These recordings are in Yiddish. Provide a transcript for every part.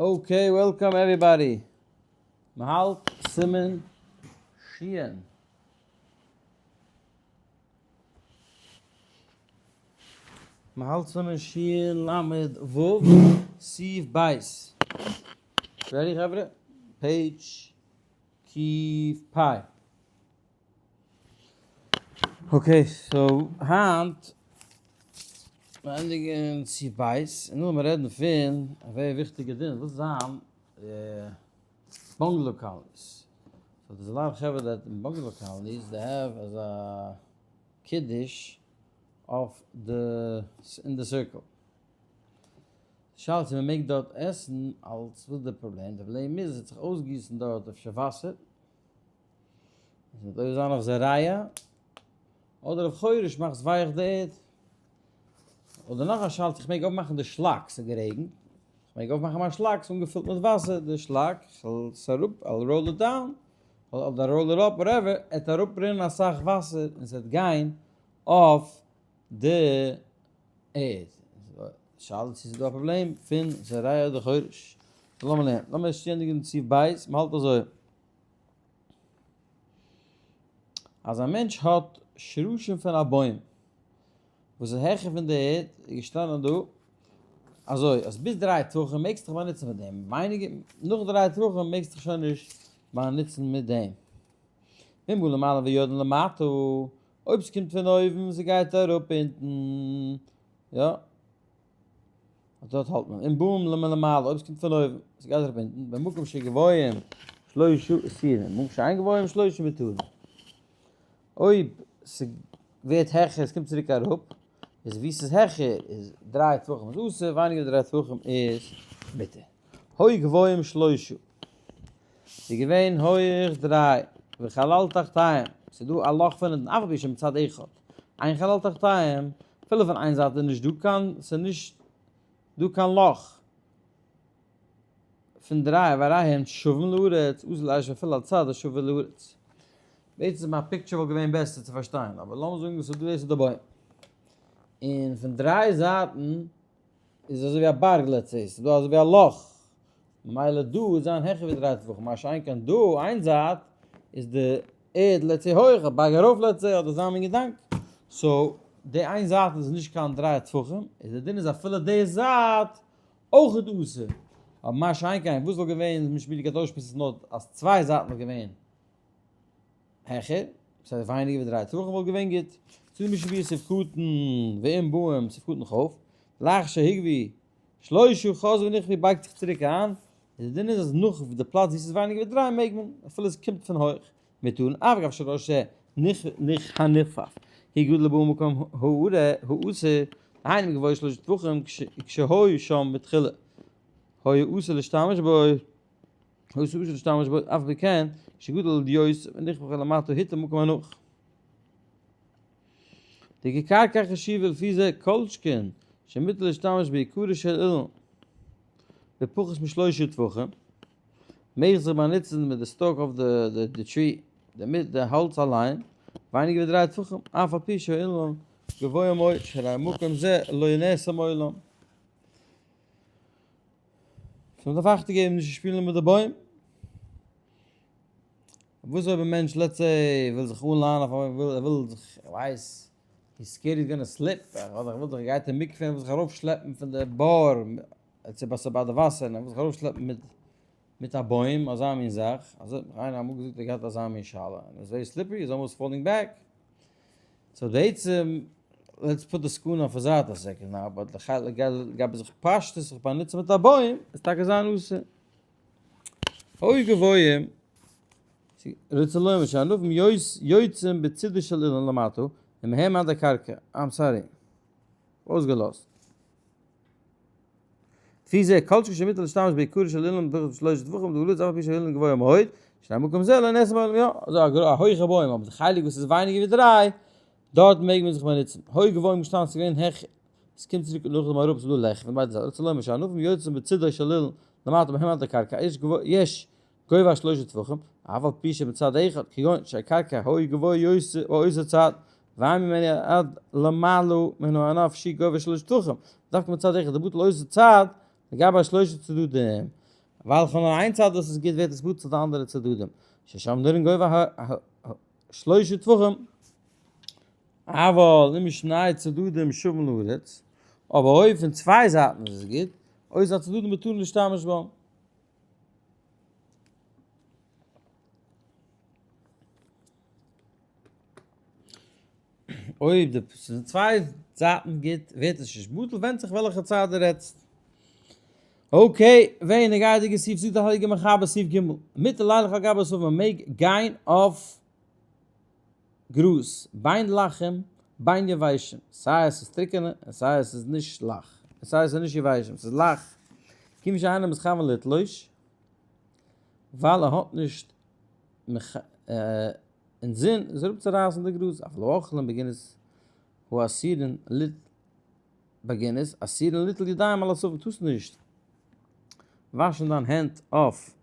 Okay, welcome everybody. מ'האלט סימן שיען. מ'האלט סימן שיען למד ו' סעיף בית. Ready חברה? Page קוף פיי. Okay, so היינט מיר ענדיגן סעיף בית, און נאכדעם מיר רעדן פון א very וויכטיגע דין, וואס זיין bungalow colonies. So there's a lot of חברה that in bungalow colonies they have אזא קידוש אויף די אין די circle. שאלה צו מען מעג דארט עסן אלס וואס איז די פראבלעם? די פראבלעם איז עס וועט זיך אויסגיסן דארט אפשר וואסער. עס וועט אויך זיין אויף זריה, אדער אויף חורש מאכסט ווייך די ערד. אדער נאך א שאלה צו איך מעג אויפמאכן די שלאק, ס'איז גערעגנט, איך מעג אויפמאכן מיין שלאק, ס'איז אנגעפילט מיט וואסער, די שלאק, איך וועל עס אראפ, I'll roll it down, אדער roll it up, whatever, עט אראפרינען אסאך וואסער און ס'וועט גיין אויף די ערד. שאלה צו ס'איז דא א פראבלעם פון זורע אדער חורש. לאמיר לערנען, לאמיר ערשט ענדיגן סעיף ב', מ'האלט אזוי. אז א מענטש האט שרשים פון א בוים וואס איז העכער פון די ערד, איז געשטאנען דא אזוי אז ביז דריי טפחים מעגסט דיך באנוצן מיט דעם, ווייניגער נאך דריי טפחים מעגסט דיך שוין נישט באנוצן מיט דעם. ואם בא מלמעלה ויורד למטה, אויב ס'קומט פון אויבן ס'גייט אראפ אונטן, יא. אז דארט האלט מען אם בא מלמעלה, אויב עס קומט פון אויבן, עס גייט אראפ אונטן, במקום שגבוהים שלושה אסורים, במקום שאין גבוהים שלושה מותרים. אויב ס'ווערט העכער, עס קומט צוריק אראפ, איז ווי ס'איז העכער איז דריי טפחים איז אסור, ווייניגער ווי דריי טפחים איז מותר. היו גבוהים שלושה, ס'איז געווען הויעך דריי, וחלל תחתיהם, ס'איז דא א לאך פון אונטן, אף על פי שמצד אחד אין חלל תחתיהם, אפילו פון איין זייט איז נישט דא קיין, ס'איז נישט דא קיין לאך פון דריי והרי הם שווים לארץ, אזל אש ואפילו על צד השווה לארץ. בעצם א picture וואלט געווען בעסער צו פארשטיין, אבער לאמיר זאגן ס'איז דא דאס איז די בוים, און פון דריי זייטן איז אזוי ווי א בארג let's say, ס'איז דא אזוי ווי א לאך, ממילא דא איז זיין העכער ווי דריי טפחים, מה שאין כן דא איין זייט איז די ערד let's say הויך, א בארג ארויף let's say, אדער זיין מין געדאנק, so די איין זייט איז נישט קיין דריי טפחים, איז די דין איז אפילו די זייט אויך איז אסור, אבער מה שאין כן וואס וואלט געווען נישט מיט די אויסשמועס איז נאר אז צוויי זייטן וואלט געווען העכער, ס'הייסט ווייניגער ווי דריי טפחים וואלט געווען גוט, צו די משנה סעיף קטן ואם באים סעיף קטן כ', לאחר שהגבהו שלושה חזרו ונכפו בייגט זיך צוריק איין, איז די דין איז אז נאך די פלאץ ווי ס'איז ווייניגער ווי דריי מעג מען, אפילו עס קומט פון הויך, מותר אף על גב שראש זה הנכפף הוא גדול ובא במקום האסור, דהיינו מגבוה שלושה טפחים כשהיו שם מתחילה היה אסור להשתמש בו, היה אסור להשתמש בו אף על פי כן שגדל יותר ונכפף למטה הותר מקום הנח. דכקרקע חשובה לפי זה כל שכן שמותר להשתמש בעיקרו של אילן בפחות משלושה טפחים, מעג זיך באנוצן מיט די stalk אויף די tree, מיט די האלץ אליין, ווייניגער ווי דריי טפחים, אף על פי שהאילן גבוה מאוד שהרי מקום זה לא נעשה מעולם. So מ'דארף אכטונג געבן נישט צו שפילן מיט די בוים. וואס אויב א מענטש let's say וויל זיך אנליינען אויף א בוים, ער וויל זיך, איך ווייס, he's scared he's gonna slip, אדער ער וויל זיך, ער גייט אין מקווה און וויל זיך ארויפשלעפן פון די בור, צו ביי די וואסער, און ער וויל זיך ארויפשלעפן מיט מיט א בוים, אזא מין זאך, אזוי האט מיך איינער אמאל געזאגט ער האט געהאט אזא מין שאלה, און איז very slippery, is almost falling back, so בעצם, let's put די סכנה אויף א זייט א second now, but לגבי זיך פשטות זיך באנוצן מיט א בוים, איז טאקע זיין אסור. היו גבוהים, רוצה לומר שהענפים יוצאים בצידו של אילן למטה, ומהם עד הקרקע, I'm sorry, אויסגעלאזט. לפי זה, כל שכן שמותר להשתמש בעיקרו של אילן בפחות משלושה טפחים דארץ אף על פי שהאילן גבוה מאוד, שהרי מקום זה לא נעשה מעולם, יא, אזוי א הויכע בוים, אבער די חלק וואס איז ווייניגער ווי דריי, דארט מעג מען זיך באנוצן. היו גבוהים געשטאנען ס'איז געווען העכער, עס קומט צוריק נאכדעם אראפ ס'איז דא לעכער פון ביידע זייטן, רוצה לומר שהענפים יוצאים בצידו של אילן למטה ומהם עד הקרקע, יש גובה שלושה טפחים, אף על פי שמצד אחד, כגון שהקרקע היו גבוה יותר באותו צד, ואין ממנו עד למעלה מן הענף שיעור גובה שלושה טפחים, דווקא מצד אחד דבטל אותו צד, לגבי שלושה צדדים. ווייל איך האב נאר איין צד וואס איז גוט ווערט עס בטל די אנדערע צדדים, ששם נראין גובה שלשה טפחים, אבל אם שני צדדים שווים לארץ, אבער אויב פון צוויי זייטן איז עס גוט, אויב הצדדים מותרין להשתמש בם. אויב די ס'איז צוויי זייטן גוט ווערט עס נישט בטל, ווענדט זיך וועלכע צד דו רעדסט. okay, ווען גייעדיגע סעיף זאגט די הייליגע מחבר סעיף ג' מותר לילך על גבי עשבים מען מעג גיין אויף גראז, בין לחים בין יבשים, סיי עס איז טרוקענע און סיי עס איז נישט לח, און סיי עס איז נישט יבשים, עס איז לח, כיוון שאינו מתכוון לתלוש, ווייל ער האט נישט אינזין איז אראפצורייסן די גראז, אבל האוכלים בגינות האסורין ליט בגינות אסורין ליטול ידיים על עשבים, טארסט נישט וואשן דיין הענט אויף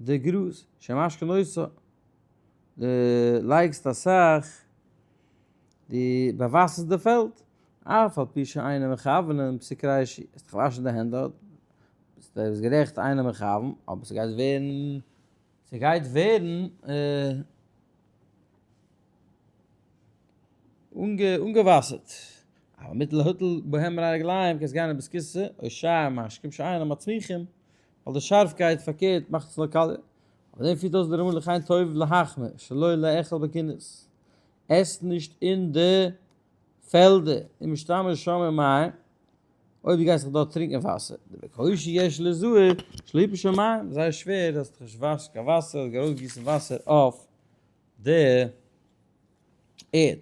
די גראז, שמשקין אותה, די לייגסט אסאך, די באוואסערסט די פעלד, אף על פי שאינו מכוונן פסיק רישא, וועסט דיך וואשן די הענט דארט, ביסט גערעכט אינו מכוון, אבער ס'גייט ווערן. ס'גייט ווערן אנגעוואסערט. אבל מותר להטיל בהם רגליים קענסט גיין אין בית כסא או שאר משקים שאינם מצמיחים, ווייל די שארפקייט פארקערט מאכט עס נאר קאליע. אויף דעם פירט אויס די רמ"א לכן טוב להחמיר שלא לאכול בגינות, עס נישט אין די פעלדער ומשתמש שם עם מים, אויב דו גייסט זיך דארט טרינקען וואסער, דבקושי יש לזהר שלא יפלו שם מים, זייער שווער זאלסט דיך נישט וואשן קיין וואסער אדער ארויסגיסן וואסער אויף די ערד.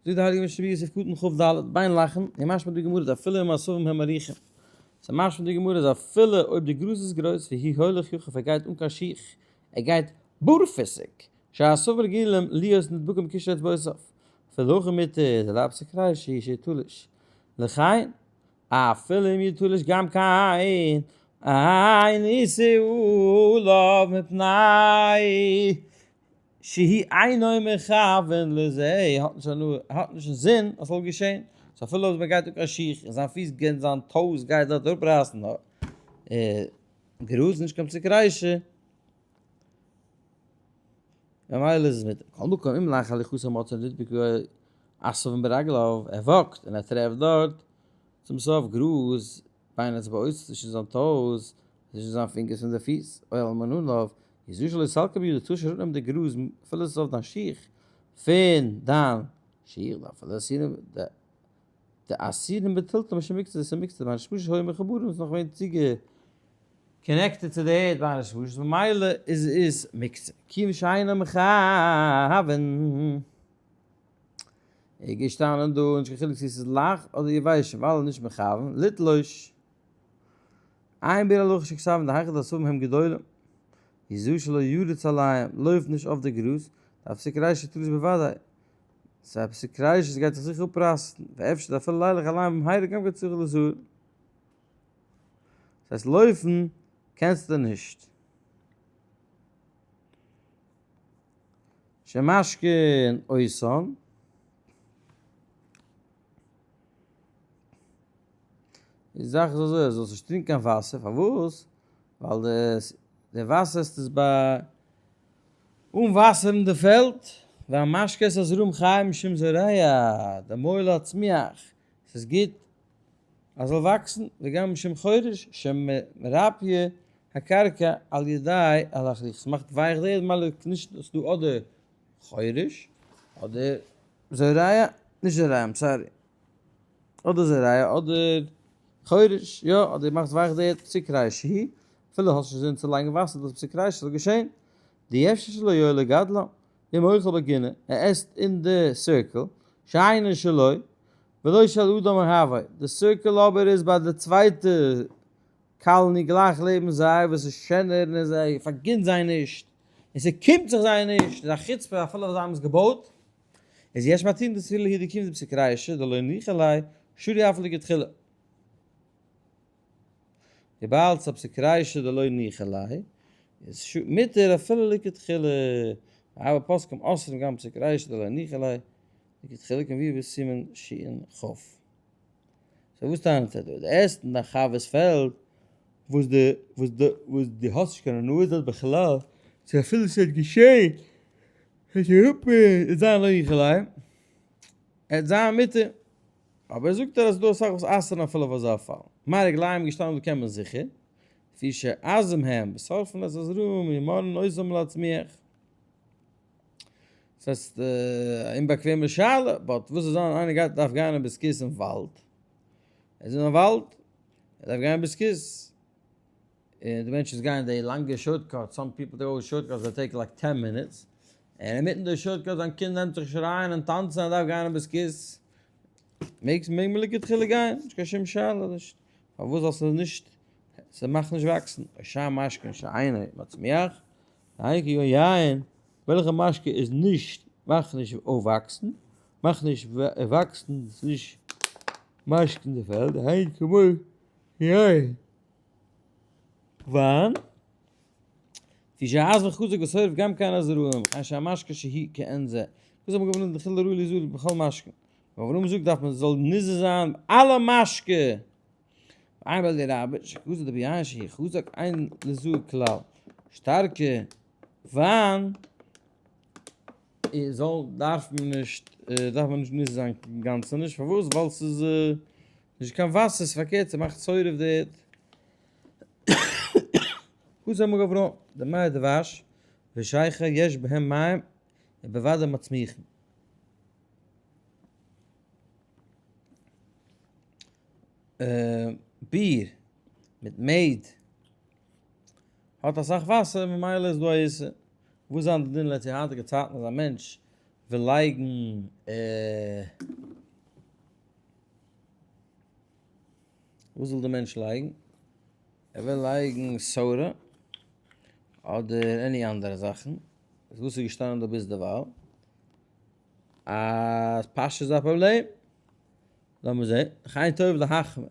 זאגט די הייליגע משנה ברורה סעיף קטן כ"ד, בין לחין, און משמע די גמרא דאפילו אם עשבים הם ארוכים, ס'איז משמע די גמרא אז אפילו אויב די גראז איז גרויס והוא הולך יחף ער גייט אן קיין שיך, ער גייט בארפיסיג, שהעשבים רגילים להיות נדבקים בקשרי אצבעותיו, אפילו הכי מותר, דלאו פסיק רישא שיתלוש, לכן, אפילו אם יתלוש גם כן, אין איסור עליו מפני שהוא אינו מכוון לזה, האט נישט הנאה, האט נישט אין זין אז ס'זאל געשען, so אפילו אויב מ'גייט אן קיין שיך און זיין פיס גייט זיין toes גייט דארט אראפרייסן גראז נישט קיין פסיק רישא. ממילא איז עס מיט כל מקום אם לאחר הליכתו מצא נדבקו עשבים ברגליו, ער walk ט און ער טרעפט דארט צום סוף גראז בין אצבעותיו צווישן זיין toes, צווישן זיין פינגערס פון די פיס, או על מנעליו, יזהר שלא יסלקם בידו, טארסט נישט אראפנעמען די גראז אפילו עס איז אויף דיין שיך, פון דיין שיך, אפילו אסורים דאסורים בטלטול משום מוקצה, דאס איז מוקצה, בין השמשות היו מחוברים, איז נאך געווען צוגע connected צו די ערד בין השמשות, ממילא איז עס מוקצה. כיוון שאינו מכוון. איז געשטאנען דא נישט קיין חילוק צו עס איז לח אדער יבש, ווייל נישט מכוון, לתלוש. עיין ביאור הלכה שכתב דהיכא דעשבים הם גדולים. יזהר שלא ירוץ עליהם, לויפט נישט אויף די גראז, דאף פסיק רישא תלוש בוודאי. ס'איז א פסיק רישא, ס'גייט זיך זיכער אפרייסן, ואפשר אפילו לילך עליהם במהרה גם כן צריך לזהר. דאס הייסט לויפן קענסטו נישט. שמשקין אותן. די זאך איז אזוי אז זאלסט נישט טרינקען קיין וואסער, פארוואס? ווייל די וואסער איז ביי אנוואסערן די פעלד, והמשקה את הזרעים חיים משום זורע, דמועיל להצמיח, ס'איז גוט אז זאל וואקסן, וגם משום חורש שמרפיא הקרקע על ידי הלחלוח, ס'מאכט ווייך די ערד ממילא נישט ס'דא אדער חורש אדער זורע, נישט זורע I'm sorry, אדער זורע אדער חורש, יא, אדער מאכט ווייך די ערד פסיק רישא, אפילו האסט נישט אינזין צו לייגן וואסער דאס פסיק רישא זאל געשען, דאי אפשר שלא יועיל לגדלם, אם אוכל בגינה, ער עסט אין די circle, שאינו שלו, ולא של אדם אוהבו, די circle אבער איז ביי די צווייטע colony גלייך לעבן זיי וואס איז שענער און זיי פארגינט זיי נישט, און ס'קומט זיך זיי נישט, איז א חוצפה אפילו זיי האבן עס געבויט, איז יש מתירין דסבירא להו דכיון דפסיק רישא דלא ניחא ליה שרי אף לכתחילה. וויבאלד ס'איז א פסיק רישא דלא ניחא ליה, איז מותר אפילו לכתחילה, אבל פוסקים אוסרים גם פסיק רישא דלא ניחא ליה לכתחילה כמבואר בסימן שכ. so וואס טענה'ט ער דא? די עסט אין דיין חבר'ס פעלד. וואס די וואס די וואס דו האסט נישט קיין הנאה דארט בכלל, צו אפילו ס'וועט געשען וועט אראפ זיין לא יכלה, ער וועט זיין מותר, אבער זאגט ער אז ס'דא אסאך וואס אסר'ן אפילו אויף אזא פאל, מי רגליים געשטאנען דא קען מען זיכער, לפי שעזים הם ושורפין את הזרעים ומונעין אותם מלהצמיח. ס'הייסט א אומבאקוועמע שאלה, but וואס איז זיין איינער גייט דארף גיין אין בית הכסא אין וואלד, ער איז אין א וואלד, ער דארף גיין אין בית הכסא, און די מענטשן וואס גייען די לאנגע shortcut, some people they go shortcuts that take like 10 minutes, און אינמיטן די shortcut זיין קינד נעמט זיך שרייען און טאנצן ער דארף גיין אין בית הכסא, מעג מען לכתחילה גיין, נישט קיין שום שאלה נישט, פארוואס זאלסטו נישט, ס'מאכט נישט וואקסן, ושאר משקין שאינו מצמיח, דהיינו כגון יין, וועלכע משקה איז נישט מאכט נישט אויפוואקסן, מאכט נישט וואקסן, ס'איז נישט משקין די פעלד, דהיינו כמו יין, וויין, לפי שעז וחזק ושורף גם כן הזרעים, וכן שהמשקה שהיא כעין זה. וואס האט מען געוואלט לכתחילה ראוי ליזהר בכל משקה. אברהם זאגט דארף מען זאל נזהר זיין אלע משקה. איין בעל די רבי שכזה דביין שהיא חזק אין לזהר כלל. שטארקע וויין זאל דארף מען נישט דארף מען נישט נזהר זיין אינגאנצן נישט פארוואס ווייל ס'איז נישט קיין וואסער ס'איז פארקערט ס'מאכט שורף די ערד. כזה אמר אברהם דמי דבש ושכר יש בהם מים ובוודאי מצמיחין. ביר מיט מעד האט אסאך וואסער ממילא איז דא א איסור. וואס זיין די דין לעצט היינטיגע צייטן אז א מענטש וויל לייגן וואס זאל די מענטש לייגן? ער וויל לייגן soda אדער any אנדערע זאכן, איז וואס איז געשטאנען דא ביז דערווייל? אז פאש איז א פראבלעם, לאמיר זען, וכן טוב להחמיר,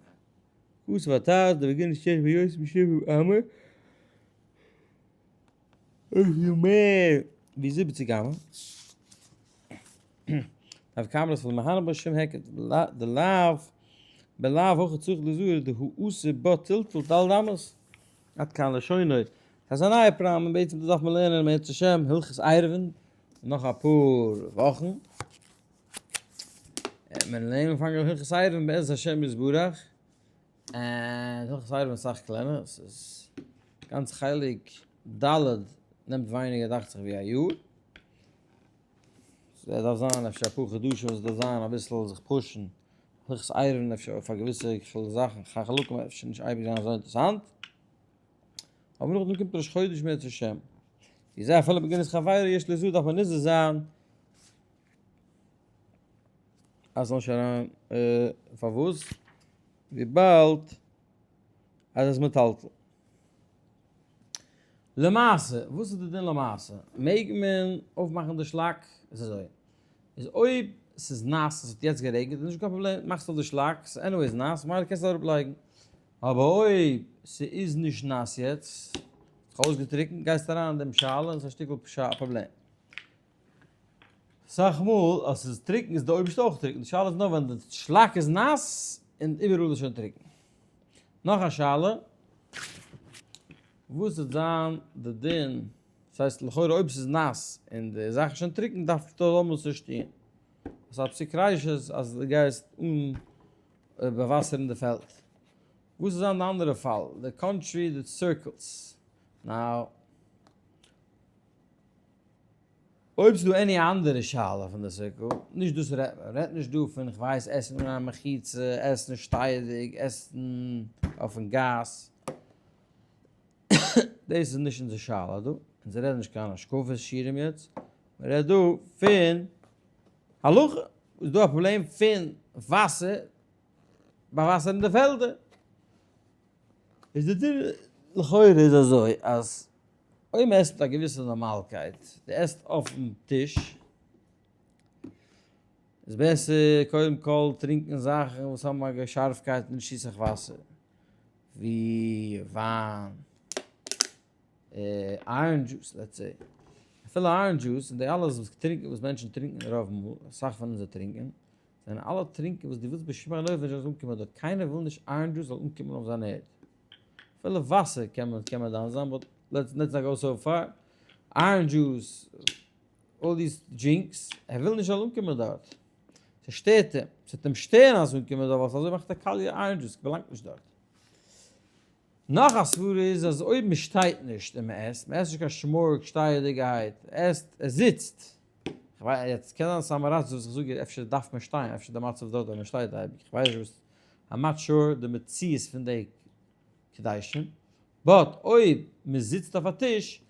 כתב הטז דבגינת שיש בו יותר משבעים אמה, אויב איז מער ווי 70 אמה, דארף קאמערעס פון מהנה בשום הקד דלאו בלאו הכי צריך לזהר דהוא עושה בה טלטול ד' אמות, עד כאן לשונו. ס'איז א נייע פראבלעם און בעצם דאס דארף מען לערנען אם ירצה השם הלכות עירובין נאך אפאר וואכן וועט מען לערנען אנפאנגען הלכות עירובין בעזרת השם יתברך, און הלכות עירובין איז אסאך קלענער, ס'איז גאנץ חלק ד' נעמט ווייניגער דאכט זיך ווי א יאר. ס'דארף זיין אפשר אפאר חדשים וואס דארף זיין אביסל זיך push ן, הלכות עירובין אפשר אויף א געוויסע זאכן, חלקים אפשר נישט אייביג זיין אזוי אינטערעסאנט, אבער נאכדעם קומט ראש חודש אם ירצה השם, ווי זיי אפילו בגינת חברו יש לזהר דארף מען נזהר זיין אז ס'זאל נישט אריין, פארוואס? וויבאלד אז עס איז מטלטל. למעשה, וואס איז די דין למעשה? מעג מען אויפמאכן די שלאק? איז אזוי, איז אויב ס'איז נאס, עס האט יעצט גערעגנט, איז נישט קיין פראבלעם, מאכסט אויף די שלאק, ס'איז anyways נאס, ממילא קענסטו אראפ לייגן. אבער אויב ס'איז נישט נאס יעצט, האט זיך אויסגעטריקנט, גייסטו אריין אין דעם שאלה און ס'איז א שטיקל פראבלעם. אסאך מאל אז ס'איז טרוקן איז די אויבערשטע אויך טרוקן, די שאלה איז נאר ווען די שלאק איז נאס און איבעראל איז שוין טרוקן. נאך א שאלה, וואס וועט זיין די דין, דאס הייסט לכאורה אויב ס'איז נאס און די זאך איז שוין טרוקן דארף זאל מען עס נישט טון, עס איז א פסיק רישא אז דו גייסט אן באוואסערן די פעלד. וואס וועט זיין די אנדערע פאל, די country די circles, now. אויב ס'דא any אנדערע שאלה פון די circle, נישט דאס רעדט מען, מ'רעדט נישט דא פון כ'ווייס עסן אן א מחיצה, עסן שטייעדיג, עסן אויפן גאס, דאס איז נישט אונזער שאלה דא, אונז רעדן נישט קיין השקפות שיעורים יעצט, מ'רעדט דא פון הלכה, איז דא א פראבלעם פון וואסער באוואסערן די פעלדער, איז די דין לכאורה איז אזוי אז אויב מען עסט מיט א געוויסע נארמאלקייט, דו עסט אויפן טיש, איז בעסער קודם כל טרינקען זאכן וואס האבן א שארפקייט און נישט צו סאך וואסער, ווי וויין, orange juice let's say, אפילו orange juice און די אלעס וואס טרינקען וואס מענטשן טרינקען רוב מאל, אסאך פון אונזער טרינקען, זענען אלע טרינקען וואס דו ווילסט בשום אופן נישט זאל אנקומען דארט, קיינער וויל נישט orange juice זאל אנקומען אויף זיין ערד. אפילו וואסער קען מען קען מען דן זיין, but let's not go so far, orange juice, all these drinks, ער וויל נישט זאל אנקומען דארט, ס'שטערט אים, ס'וועט אים שטערן אז אנקומען דארט, ווייל אזוי מאכט ער קאליע orange juice, באלאנגט נישט דארט. נאך א סברה איז אז אויב מען שטייט נישט און מען עסט, מען עסט נישט קיין שמארק שטייעדיגערהייט, מען עסט, ער זיצט, כ'ווייס יעצט קען זיין ס'איז א מרץ וואס איך זאג אפשר דארף מען שטיין, אפשר די מצב דארט אז מען שטייט אייביג, כ'ווייס נישט וואס, I'm not sure די מציאות פון די קדשים, but אויב מען זיצט אויף א טיש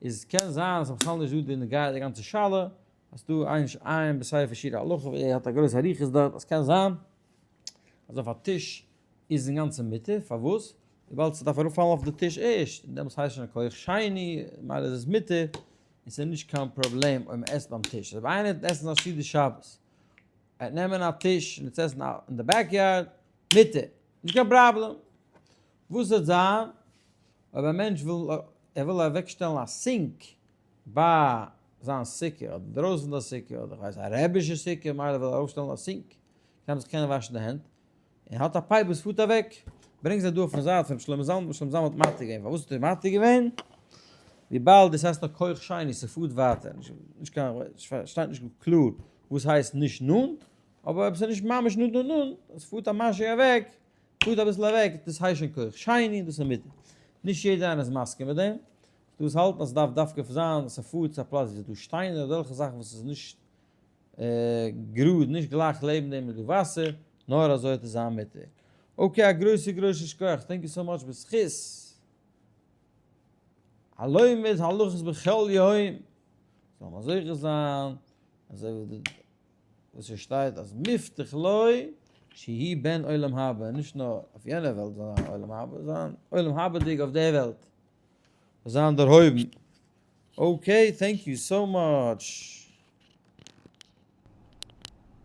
איז קען זיין אז ס'איז בכלל נישט דא די נוגע די גאנצע שאלה, אז דא עיין עיין בספר שיעורי הלכה ווי ער האט א גרויס אריכות דארט אז קען זיין אז אויף א טיש איז אינגאנצן מותר, פארוואס? וויבאלד ס'דארף אראפפאלן אויף די טיש ערשט, און דעמאלטס הייסט שוין א כח שני, ממילא איז עס מותר, און ס'איז נישט קיין פראבלעם אויב מ'עסט ביים טיש. אויב איינער וועט עסן זיין סעודה שבת, ער וועט נעמען א טיש און עס עסן אין די backyard, מותר, נישט קיין פראבלעם. וואס וועט זיין אויב א מענטש וויל, ער וויל אוועקשטעלן א sink ביי זיין סוכה, אדער דרויסן די סוכה, אדער כ'ווייס א רעבישע סוכה, ממילא וויל ער ארויפשטעלן א sink, קען מען זיך קענען וואשן די הענט, און האט א pipe וואס פארט אוועק, ברענגט זיי דא אויפן זייט פון רבי שלמה זלמן, רבי שלמה זלמן האט מתיר געווען, פארוואס האט ער מתיר געווען? וויבאלד דאס הייסט נאר כח שני, ס'פארט ווייטער, נישט קיין, שטייט נישט קלאר וואס הייסט נישט נאנט, אבער אויב ס'איז נישט ממש נאנט נאנט נאנט, עס פארט א משהו אוועק, פארט אביסל אוועק, דאס הייסט שוין כח שני, דאס איז מותר. נישט יעדער איינער איז מסכים מיט דעם, דא וואס האלטן אז ס'דארף דווקא זיין אז ס'פארט צו א פלאץ ווי ס'איז דא שטיינער אדער אזעלכע זאכן וואס איז נישט גראד, נישט גלייך לעבן דעם איז דא וואסער, נאר אזוי האט עס זיין מותר. Okay, א גרויסע גרויסע שכוח, thank you so much בזכות הלומד הלכות בכל יום, זאל מען זוכה זיין אזוי ווי די וואס עס שטייט אז מובטח לו שיהי' בן עולם הבא, נישט נאר אויף יענע וועלט זאל זיין עולם הבא, זיין עולם הבא'דיג אויף די וועלט, זיין דערהויבן. Okay, thank you so much.